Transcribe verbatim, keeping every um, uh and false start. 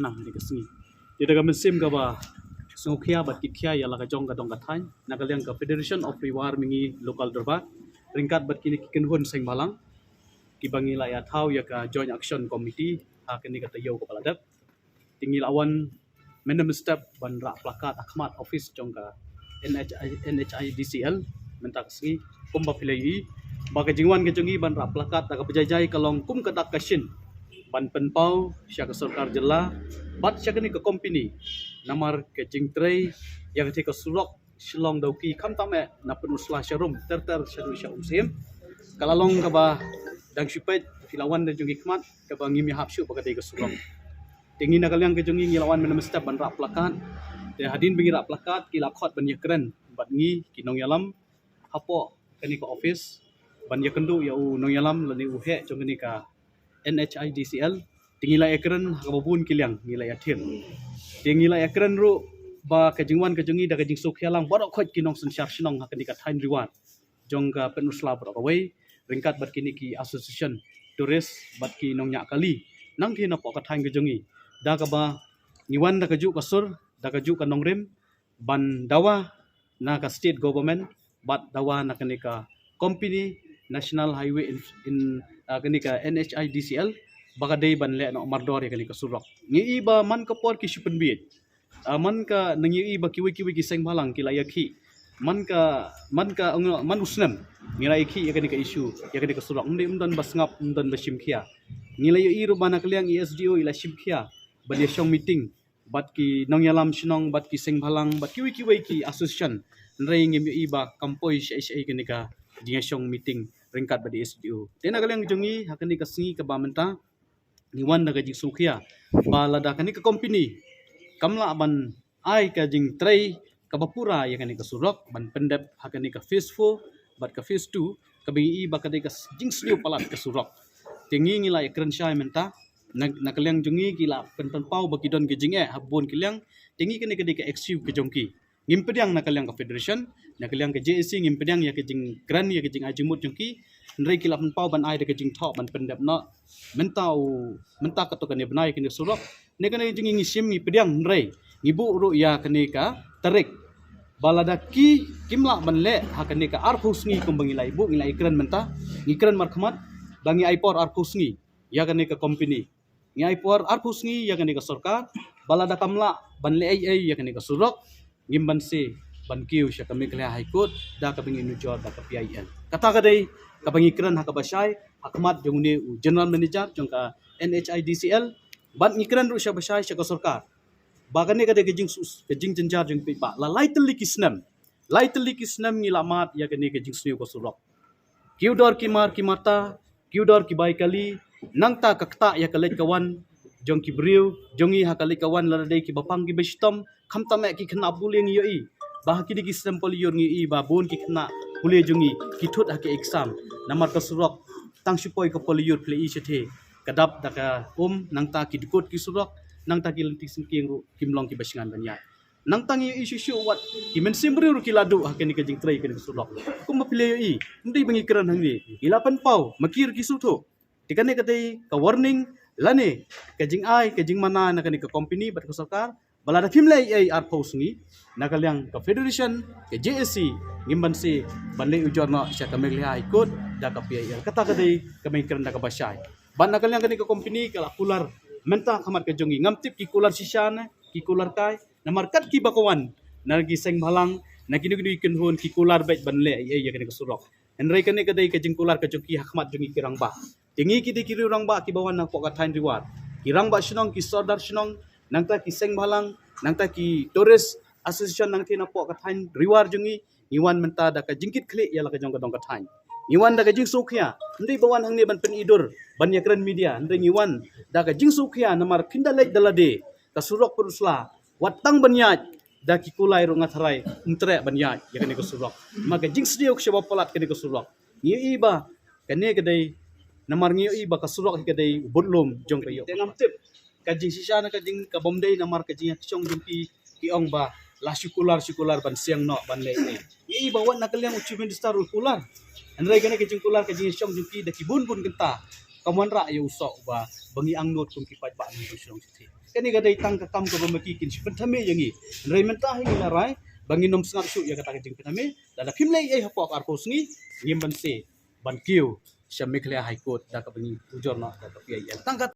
nang ha kane ka sngi. Te da ka mynsiem kaba sngewkhia bad kitkhia ïa la ka jong ka dong ka thaiñ, na ka liang ka Federation of Ri War Mihngi Local Dorbar ryngkat bad kine ki kynhun seng bhalang kiba ngi la ïa thaw ïa ka Joint Action Committee ha kane ka taïew kaba la dep. Te ngi la wan mynne mynstep ban rah placard ha khmat office jong ka N H I, N H I D C L mynta ka sngi, kumba phi la ïohi ba ka jingwan ka jong ngi ban rah placard da kaba jai jai ka long kum ka dak ka shin ban pynpaw sha ka sorkar jylla bad sha kane ka company namar ka jingtrei ïa kata ka surok Shillong Dawki khamtam eh na Pynursla sha Rum ter ter sha Rum sha Umsiem. Ka la long kaba dang shu peit phi la wan da jong ki khmat kaba ngim ïahap shuh ba ka dei ka surok. Te ngi na ka liang ka jong ngi ngi la wan mynne mynstep ban rah placard. Te hadien ba ngi rah placard ki la khot ban ïakren bad ngi ki nongïalam hapoh kane ka office ban ïakynduh ïa u nongïalam lane u heh jong kane ka N H I D C L. Te ngi la ïakren ha kaba bun ki liang, ngi la ïathir. Te ngi la ïakren ruh ba ka jingwan ka jong ngi da ka jingsngewkhia lang baroh khoit ki nongsynshar shnong ha kane ka thaiñ Ri War jong ka Pynursla baroh kawei ryngkat bad kine ki association tourist bad ki nongñiah kali nangta napoh ka thaiñ ka jong ngi, da kaba ngi wan da kajuh ka sur, da kajuh ka nongrim ban dawa na ka state government bad dawa na kane ka company National Highway in, in uh, kane ka N H I D C L ba ka dei ban leh noh mardor ïa kane ka surok. Ngi i ba man ka por ki shu pynbiej. Uh, man ka nang ngi i ba kiwei kiwei ki seng bhalang ki la ïakhih. Man ka man ka man u snem ngi la ïakhih ïa kane ka issue ïa kane ka surok. Ym dei ym don ba sngap ym don ba shim khia. Ngi la ïohi ruh ba na ka liang i S D O i la shim khia ban ïa shong meeting bad ki nongïalam shnong bad ki seng bhalang bad kiwei kiwei ki association. Hynrei ngim ïohi ba kam poi shaei shaei kane ka jingïashong meeting ryngkat bad i S D O. Te na ka liang jong ngi ha kane ka sngi kaba mynta ngi wan da ka jingsngewkhia ba lada kane ka company kam lah ban ai ka jingtrei kaba pura ïa kane ka surok ban pyndep ha kane ka phase four bad ka phase two kaba ngi i ba ka dei ka jingsniew palat ka surok. Te ngi ngi la ïakren shai mynta na, na ka liang jong ngi ki la pynpaw ba ki don ka jingeh ha bun ki liang. Te ngi kane ka dei ka excuse ka jong ki. Ngim pdiang na ka liang ka federation, na ka liang ka J A C ngim pdiang ïa ka jingkren ïa ka jingai jingmut jong ki. Hynrei ki la pynpaw ban ai da ka jingthoh ban pyndep noh mynta u mynta kato kane bnai kane surok. Ne kane jong ngi ngi shim ngi pdiang hynrei ngi buh ruh ïa kane ka tarik ba lada ki kim lah ban leh ha kane ka arphew sngi kumba ngi la buh ngi la ïakren mynta ngi kren markhmat ba ngi ai por arphew sngi ïa kane ka company. Ngi ai por arphew sngi ïa kane ka sorkar ba lada kam lah ban leh ei ei ïa kane ka surok ngim banse ban kiew sha ka Meghalaya High Court da kaba ngi nujor da ka P I L. Kata ka dei kaba ngi kren ha kaba shai ha khmat jong une u general manager jong ka N H I D C L bad ngi kren ruh sha ba shai sha ka sorkar ba kane ka dei ka jing ka jingjynjar jong phi ba la lai tylli ki snem lai tylli ki snem ngi la mad ïa kane ka jingsniew ka surok. Ki u dor ki mar ki mata ki u dor ki bai kali nangta ka ktah ïa ka leit ka wan jong ki briew jong ngi ha ka leit ka wan lada dei kiba pang kiba shitom khamtam eh ki khynnah pule ngi ïohi ba ha kine ki snem polyur ngi ïohi ba bun ki khynnah pule jong ngi ki thut ha ki exam namar ka surok tang shu poi ka polyur phi la i shatei ka dap da ka um nangta ki dkut ki surok nangta ki lynti syngkien ruh kim long kiba shngan ban ïaid. Nangta ngi ïohi shuh shuh wat ki mynsiem briew ruh ki la duh ha kane ka jingtrei kane ka surok. Kumba phi la ïohi ym dei ba ngi kren hangne ki la pynpaw ma ki ruh ki sngewthuh. Te kane ka dei ka warning lane ka jingai ka jingmana na kane ka company bad ka sorkar ba lada phim leh ei ei arphew sngi na ka liang ka federation ka J A C ngim banse ban leit ujor noh sha ka Meghalaya High Court da ka P I L. Kata ka dei kaba ngi kren da kaba shai. Bad na ka liang kane ka company ka la kular mynta ha khmat ka jong ngi ngam tip ki kular shisha ne ki kular kai. Namar kat kiba ka wan na ki seng bhalang na kino kino ki kynhun ki kular beit ban leh ei ei ïa kane ka surok. Hynrei kane ka dei ka jingkular ka jong ki ha khmat jong ngi ki rangbah. Te ngi ki dei ki riew rangbah kiba wan napoh ka thaiñ Ri War, ki rangbah shnong ki sordar shnong nangta ki seng bhalang nangta ki tourist association nangta napoh ka thaiñ Ri War jong ngi. Ngi wan mynta da ka jingkit khlieh ïa la ka jong ka dong ka thaiñ. Ngi wan da ka jingsngewkhia ym dei ba wan hangne ban pyni dur ban ïakren media hynrei ngi wan da ka jingsngewkhia namar phin da leit da lade ka surok Pynursla wat tang ban ïaid da ki kulai ruh nga tharai ym treh ban ïaid ïa kane ka surok. Ma ka jingsniew ka shaba palat kane ka surok. Ngi ïohi ba kane ka dei namar ngi ïohi ba ka surok hi ka dei u budlum jong ka ïoh. Te ngam tip ka jingshisha na ka jing ka bym dei namar ka jingïakshong jong ki ki ong ba la shu kular shu kular ban siang noh ban leh ne. Ngi ïohi ba wat na ka liang u chief minister u kular. Hynrei kane ka jingkular ka jingïakshong jong ki da ki bun bun kynta. kam wanrah ïa u soh ba ba ngi angnud kum ki paidbah ngi ba shnong shatei. Kane ka dei tang ka kam kaba ma ki kin shi pynthame ïa ngi. Hynrei mynta hi ngi la rai ba ngin ym sngap shuh ïa kata ka jingpynthame. Lada phim leh ei hapoh ka arphew sngi ngim banse ban kiew sha Meghalaya High Court da kaba ngi pujor noh da ka P I L. Tang ka